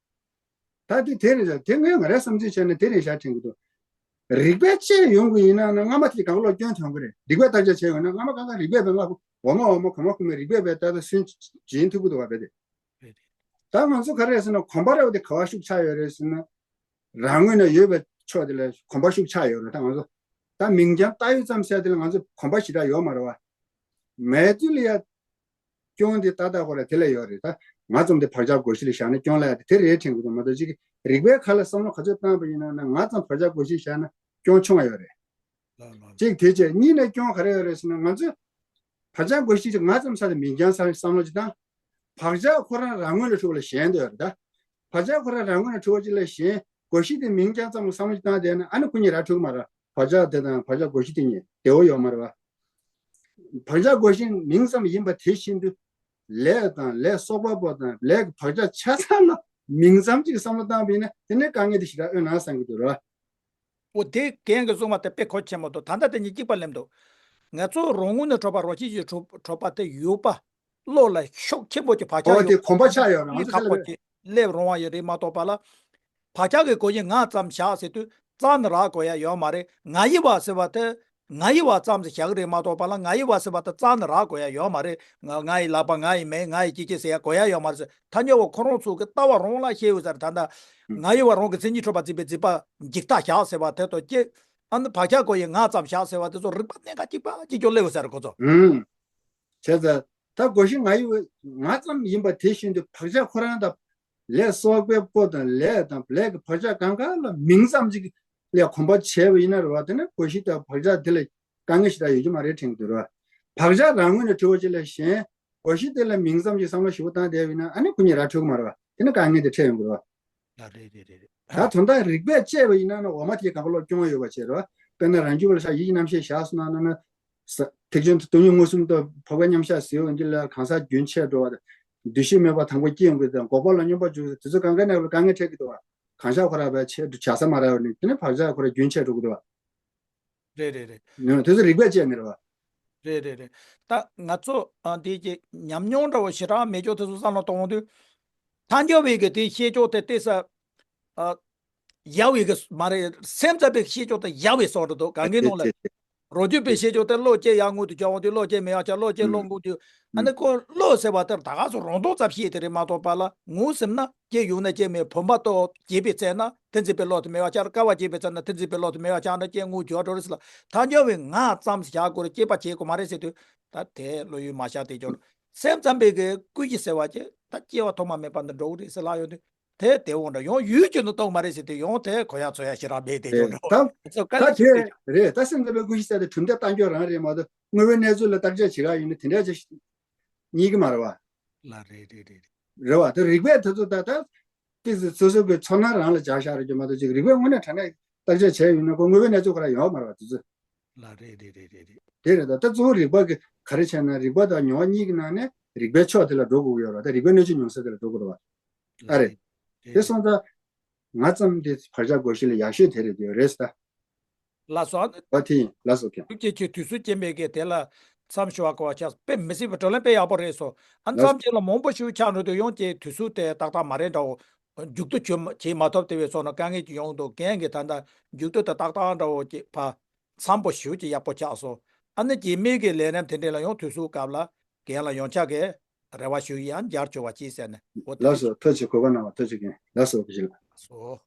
ད་དེ་དེ་རེད་ཟེར། དེ་ངས་ང་རའི་བསམ་ཚུལ་བྱས་ན་དེ་རེད་བཞག་དྲན་གྱི་འདུག་རིགས་པས་དཔྱད་ཡོང་གི་ཡིན་ན་ན་སྔ་མ་དེ་གང་ལོག་སྐྱོན་ཐོན་གི་རེད། རིགས་པས་བརྟག་དཔྱད་བྱས་ཡོང་ན་སྔ་མ་གང་ག་རིགས་པས་བས་ང་འོ་མ་འོ་མ་གོང་མ་གོང་མའི་རིགས་པས་བས་ད་ད་སུན་འབྱིན་ཐུབ་ཀྱི་འདུག་བ་བས་དེ། རེད་རེད། ད་ང་ཚོ་ག་རེ་རེད་ཟེར་ན་གོམས་པ་རེད་བ་དེ་ག་བ་ཤུགས་ཆག་ཡོད་རེད་ཟེར་ན། རང་ངོས་ན་ཡོད་པའི་ཕྱོགས་དེ་ལ་གོམས་པ་ཤུགས་ཆག་ཡོད་རེད། ད་ང་ཚོ་ད་མིང་རྐྱང་བཏགས་ཡོད་ཙམ་ཟེར་དེ་ལ་ང་ཚོ་གོམས་པ་ཞེ་དྲག་ཡོད་མ་རེད་བ། མེད་དུས་ལ་ཡ། སྐྱོན་དེ་ཏག་ཏག་ཁོ་ར་དེ་ལ་ཡོད་རེད། ད་ང་ཙམ་དེ་བག་ཆགས་བསྒོ་གཞི་ལ་བཞག་ན་སྐྱོན་ལ་ཡ་དེ་དེ་རེད་དྲན་གྱི་འདུག་མ་གཏོགས་ཅིག་རིགས་པའི་ཁ་ལ་བསམ་བློ་ག་ཚོད་བཏང་པ་ཡིན་ན་ན་ང་ཙམ་བག་ཆགས་བསྒོ་གཞི་བཞག་ན་སྐྱོན་ཆུང་བ་ཡོད་རེད། ལགས་ལགས། གཅིག་དེ་བྱས་གཉིས་ནས་སྐྱོན་ག་རེ་ཡོད་རེད་ཟེར་ན་ང་ཚོས་བག་ཆགས་བསྒོ་གཞི་ཅིག་ང་ཙམ་ས་དེ་མིང་རྐྱང་ས་བསམ་བློ་ཅིག་བཏང་། བག་ཆགས་ཁོ་རང་རང་ངོས་ལ་ཧྲུལ་བ་ལ་ཞེན་འདོད་རེད་ད། བག་ཆགས་ཁོ་རང་རང་ངོས་ལ་ཧྲུལ་བ་ཅིག་ལ་ཞེན། བསྒོ་གཞི་དེ་མིང་རྐྱང་ཙམ་ལ་བསམ་བློ་ཅིག་བཏང་བསྡད་ན་ཨ་ནི་ཁོ་གཉིས་ར་འགྲིག་གི་མ་རེད། བག་ཆགས་དེ་དང་བག་ཆགས་བསྒོ་གཞི་དེ་གཉིས་བདེ་བོ་ཡོད་མ་རེད་བ། བག་ཆགས་བསྒོ་གཞི་མིང་ཙམ་ཡིན་པ་དེ་བཞིན་དུ། ལས་དང་ལས་གསོག་པ་པོ་དང་ལས་ཀྱི་བག་ཆགས་ཆ་ཚང་ལ་མིང་ཙམ་ཅིག་བསམ་བློ་བཏང་བ་ཡིན་ན་དེ་ནས་དཀའ་ངལ་དེ་ཞེ་དྲག་ཡོད་ན་བསམ་གྱི་འདུག་ར། འོ་དེ་རྒན་གྱིས་གསུངས་པ་དེ་དཔེ་གལ་ཆེན་པོ་འདུག་ད་ལྟ་དེ་གཉིས་གཅིག་པ་སླེབས་འདུག་ང་ཚོ་རང་ངོས་ནས་འཕྲོད་པ་རང་བཞིན་གྱིས་འཕྲོད་འཕྲོད་པ་དེ་ཡོད་པ། བློ་ལ་ཤུགས་ཆེན་པོ་གྱི་བག་ཆགས་ཨོ་དེ་ཡོད་གོམས་པ་ཆགས་ཡོད་ར། ང་ཚོ་ཁག་པོ་ཅིག་སླེབས་རུང་བ་ཡོད་རེད་མ་གཏོགས་པ་ལ། བག་ཆགས་ཀྱི་སྒོ་ནས་ང་ཙམ་བཞག་ཟེར་དུས་རྩ་ནས་རག་དགོས་ཡ་ཡོད་མ་རེད། ང་ཡི་བ་ཟེར་བ་དེ་ང་ཡི་བ་ཙམ་ཞིག་བཞག་གི་རེད་མ་གཏོགས་པ་ལ་ང་ཡི་བ་ཟེར་བ་དེ་རྩ་ནས་རག་དགོས་ཡ་ཡོད་མ་རེད། ང་ང་ཡི་ལག་པ་ང་ཡི་མིག་ང་ཡི་ཅི་ཅི་ཟེར་ཡ་དགོས་ཡ་ཡོད་མ་རེད་ཟེར། ཐ་སྙད་པ་ཁོ་རང་ཚོ་གི་ལྟ་བ་རང་ལ་བཤད་ཡོད་ཟེར། ད་ལྟ་ང་ཡི་བ་རང་གི་མཚན་ཉིད་འཕྲོད་པ་འཛིན་པའི་འཛིན་པ་འཇིག་ལྟ་བཞག་ཟེར་བ་དེ་དང་ཅི། ཨ་ནི་བག་ཆགས་སྒོ་ནས་ང་ཙམ་བཞག་ཟེར་བ་དེ་ཚོ་རིགས་པ་གནད་འགག་གཅིག་པ་གཅིག་ཀྱང་སླེབས་ཡོད་ཟེར་ཁོ་ཚོ། ཨུམ། བྱས་ཙང་ད་སྒོ་གཞི་ང་ཡི་ང་ཙམ་ཡིན་པ་དེ་བཞིན་དུ་བག་ཆགས་ཁོ་རང་དང་ལས་གསོག་པའི་པོ་དང་ལས་དང་ལས་ཀྱི་བག་ཆགས་གང་ག་ལ་མིང་ཙམ་ཅིག་ལས་གོམས་པ་བྱས་པ་ཡིན་ན་རེད་བ། དེ་ནི་སྒོ་གཞི་དང་བག་ཆགས་དེ་ལ་དཀའ་ངལ་ཞེ་དྲག་ཡོད་ཀྱི་མ་རེད་དྲན་གྱི་འདུག་རེད་བ། བག་ཆགས་རང་ངོས་ནས་གྲུབ་པ་ཅིག་ལ་ཞེན། སྒོ་གཞི་དེ་ལ་མིང་ཙམ་ཅིག་བསམ་བློ་ཞིབ་པོ་བཏང་བསྡད་པ་ཡིན་ན་ཨ་ནི་ཁོ་གཉིས་ར་འཕྲོད་ཀྱི་མ་རེད་བ། དེ་ནི་དཀའ་ངལ་དེ་འཕྲད་ཡོང་གི་རེད་བ། ལ་རེད་རེད་རེད་རེད། ད་དོན་དག་རིགས་པས་དཔྱད་པ་ཡིན་ན་ནི་འོ་མ་དེ་གང་ག་ལོག་སྐྱོན་ཡོད་པ་བྱས་རེད་བ། དཔེར་ན་རང་རྒྱུད་པ་ལ་ཆགས་ཡིད་ཀྱི་རྣམ་ཤེས་བཞག་སོང་ན་ན་ན། ས་ཐེག་ཆེན་དུ་སྟོང་ཉིད་མངོན་སུམ་དུ་འཕགས་པའི་མཉམ་གཞག་ཟེར་བ་འདི་ལ་གང་ཟག་རྒྱུན་ཆད་འགྲོ་བ་དང་། འདུ་ཤེས་མེད་པར་དང་པོ་སྐྱེ་ཡོང་གི་དང་འགོག་པ་ལ་སྙོམས་པར་འཇུག་དེ་ཚོ་གང་ག་ནས་དཀའ་ངལ་འཕྲད་ཀྱི་འདུག་བ། གང་ཤར་ཁོ་ར་བས་ཆད་འགྲོ་བྱ་ས་མ་རག་པ་ནི་དེ་ནི་བག་ཆགས་ཁོ་ར་རྒྱུན་ཆད་འགྲོ་གི་འདུག་བ། རེད་རེད་རེད། ནི་དེ་ཚོ་རིགས་པས་དཔྱད་ནི་རེད་བ། རེད་རེད་རེད། ད་ང་ཚོ་ཨ་འདི་གི་ཉམས་མྱོང་འདྲ་བོ་ཞེ་དྲག་མེད་ཅོག་དེ་ཚོ་བསམ་བློ་གཏོང་དུས། ཐལ་འགྱུར་བའི་གི་དེ་བཤད་ཅོག་དེ་ལྟས་ས། ཨ། ཡག་པའི་གི་མ་རེད། སེམས་ཙམ་པའི་བཤད་ཅོག་དེ་ཡག་པའི་བཟོ་འདྲ་འདུག་གང་གི་ནང་ལ། རོ་རྒྱུས་པའི་བཤད་ཅོག་དེ་བློ་སྐྱེ་ཡག་ངོ་དུ་བྱ་བ་དེ་བློ་སྐྱེ་མེད་ཡག་ཆ་བློ་སྐྱེ་ལོག་ངོ་དུ། ཨ་ནི་ཁོ་བློ་ཟེར་བ་དེར་ད་ག་སོ་རང་སྟོང་ཙམ་བཤད་དེ་རེད་མ་གཏོགས་པ་ལ་ངོ་ཟེར་ན་སྐྱེ་ཡོང་ན་སྐྱེ་མེད་བུམ་པ་ལྟོ་སྐྱེས་པའི་ཚེ་ན། མཐུན་འཛིན་པའི་བློ་དེ་མེད་པ་ཆགས། ཀ་བ་སྐྱེས་པའི་ཚེ་ན་མཐུན་འཛིན་པའི་བློ་དེ་མེད་པ་ཆགས་ན་སྐྱེ་དངོས་འགྱུར་བ་འགྲོ་རེད་ཟེར་ལ། ཐལ་འགྱུར་བའི་ང་ཙམ་ཞིག་བཞག་དགོས་རེད། སྐྱེས་པ་བྱེད་དགོས་མ་རེད་ཟེར་དུས། ད་དེ་བློ་ཡུལ་མ་བཞག་དེ་སྐྱོར། སེམས་ཙམ་པའི་གི་ཀུན་གཞི་ཟེར་བ་ཅེ་ད་སྐྱེ་བ་ཐོག་མ་མེད་པ་འདི་འགྲོ་གི་རེད་ཟེར་ལབ་ཡོང་དུས། དེ་དེ་འོང་འདྲ་ཡང་ཡུལ་གྱི་ནི་རྟོགས་མ་རེད་ཟེར་དུས་ཡང་དེ་གོ་ཡ་ཚོ་ཡ་ཞེ་དྲག་མེད་དེ་སྐྱོར་འགྲོ། ད་ཚོ་དཀའ་ལས་ཁག་གི་ད་དེ་རེད། ད་སེམས་ཙམ་པའི་ཀུན་གཞི་ཟེར་དེ་གྲུབ་མཐའ་ལྟ་སྐྱོར་རང་རེད་མ་གཏོགས་དངོས་པོའི་གནས་ཚུལ་ལ་བརྟག་དཔྱད་བྱེད་ག་ཡིན་ན་དེ་འདྲ་ཅིག་རྙེད་ཀྱི་མ་རེད་བ། ལ་རེད་རེད་རེད། རེད་བ། དེ་རིགས་པས་དེ་ཚོ་ད་ལྟ། ཏིག་ཙི་སོ་སོ་གི་ཚོར་སྣང་རང་ལ་སྦྱར་བཞག་རེད་ཀྱི་མ་གཏོགས་ཅིག་རིགས་པས་དངོས་གནས་དྲང་གནས་བརྟག་དཔྱད་བྱས་ཡོད་ན་ཁོ་དངོས་པོའི་གནས་ཚུལ་ཁོ་རང་ཡོད་མ་རེད་བ་དེ་ཚོ། ལ་རེད་རེད་རེད་རེད་རེད། དེ་རེད་ད། ད་གཙོ་བོ་རིགས་པ་གི་ག་རེ་བྱས་ན་རིགས་པ་དང་མྱོང་བ་གཉིས་ཀྱི་ནང་ནས་རིགས་པའི་ཕྱོགས་དེ་ལ་འགྲོ་དགོས་ཀྱི་ཡོད་རེད་བ། ད་རིགས་པའི་གནོད་བྱེད་མྱོང་ས་དེ་ལ་འགྲོ་དགོས་རེད་བ། ཨ་རེད། རེད་དེ་རེད། སོང་ཙང་། ང་ཙམ་དེ་བག་ཆགས་བསྒོ་གཞི་ལ་ཡག་ཤོས་དེ་རེད་དེ་རེད་ད། ལགས་སོ། ཨ་ནི། ཨ་དེ་ཡིན་ལགས་སོ་ཁྱེད། ཁྱེད་ཀྱི་དུས་ཚོད་རྐྱེན་པས་ཀྱི་དེ་ལ་མཚམས་ཞུ་བ་གོ་བ་ཆགས་དཔེ་མི་སྲིད་པའི་བགྲོ་གླེང་དཔེ་ཡག་པོ་རེད་སོ། ཨ་ནི་ལགས་མཚམས་རྗེས་ལ་མང་པོ་ཞིག་ཆགས་འགྲོ་དུས་ཡང་ཀྱི་དུས་ཚོད་དེ་ཏག་ཏག་མ་རེད་འདྲ་བོ། མཇུག་བསྡུ་བྱེད་མ་བྱེད་མ་ཐུབ་དེ་བས་སོགས་ན་དཀའ་ངལ་ཅིག་ཡོང་འདུག་རྒན་གྱི་ད་ལྟ་མཇུག་བསྡུ་དེ་ཏག་ཏག་འདྲ་བོ་ཀྱི་ཕ། འཚམ་པོ་ཞེ་ཅིག་ཡག་པོ་ཆགས་སོང་། ཨ་ནི་རྗེས་མའི་གི་ལས་རིམ་དེ་འདྲ་ལ་ཡང་དུས་ཚོད་སྐབས་ལ་རྒན་ལ་ཡང་ཆ་གི་རེ་བ་ཞུ་ཡང་མཇལ་བཅུག་པ་ཅིག་ཟེར་ནས་འོ་དེ། ལགས་སོ་ཐུགས་རྗེ་ཆེ། གོ་སྐབས་གནང་བ་ཐུགས་རྗེ་ཆེ་རྒན། ལགས་སོ་བཀའ་དྲིན་ཆེ། ལགས་སོ།